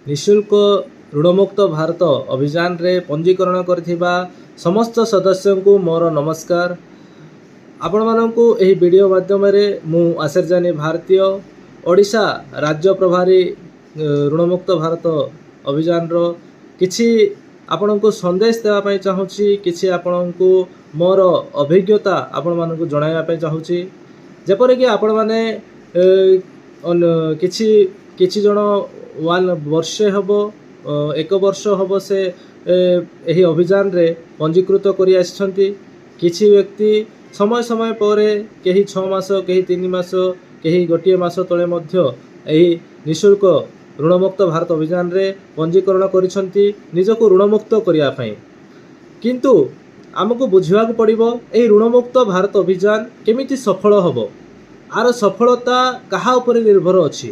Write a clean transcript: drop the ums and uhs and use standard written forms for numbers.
ନିଃଶୁଳ୍କ ଋଣମୁକ୍ତ ଭାରତ ଅଭିଯାନରେ ପଞ୍ଜୀକରଣ କରିଥିବା ସମସ୍ତ ସଦସ୍ୟଙ୍କୁ ମୋର ନମସ୍କାର। ଆପଣମାନଙ୍କୁ ଏହି ଭିଡ଼ିଓ ମାଧ୍ୟମରେ ମୁଁ ଆଶିର ଜାନି ଭାରତୀୟ, ଓଡ଼ିଶା ରାଜ୍ୟ ପ୍ରଭାରୀ ଋଣମୁକ୍ତ ଭାରତ ଅଭିଯାନର କିଛି ଆପଣଙ୍କୁ ସନ୍ଦେଶ ଦେବା ପାଇଁ ଚାହୁଁଛି। କିଛି ଆପଣଙ୍କୁ ମୋର ଅଭିଜ୍ଞତା ଆପଣମାନଙ୍କୁ ଜଣାଇବା ପାଇଁ ଚାହୁଁଛି। ଯେପରିକି ଆପଣମାନେ କିଛି କିଛି ଜଣ ୱାନ୍ ବର୍ଷେ ହେବ, ଏକ ବର୍ଷ ହେବ ସେ ଏହି ଅଭିଯାନରେ ପଞ୍ଜୀକୃତ କରି ଆସିଛନ୍ତି। କିଛି ବ୍ୟକ୍ତି ସମୟ ସମୟ ପରେ, କେହି 6 ମାସ, କେହି 3 ମାସ, କେହି ଗୋଟିଏ ମାସ ତଳେ ମଧ୍ୟ ଏହି ନିଃଶୁଳ୍କ ଋଣମୁକ୍ତ ଭାରତ ଅଭିଯାନରେ ପଞ୍ଜୀକରଣ କରିଛନ୍ତି ନିଜକୁ ଋଣମୁକ୍ତ କରିବା ପାଇଁ। କିନ୍ତୁ ଆମକୁ ବୁଝିବାକୁ ପଡ଼ିବ, ଏହି ଋଣମୁକ୍ତ ଭାରତ ଅଭିଯାନ କେମିତି ସଫଳ ହେବ, ଆର ସଫଳତା କାହା ଉପରେ ନିର୍ଭର ଅଛି।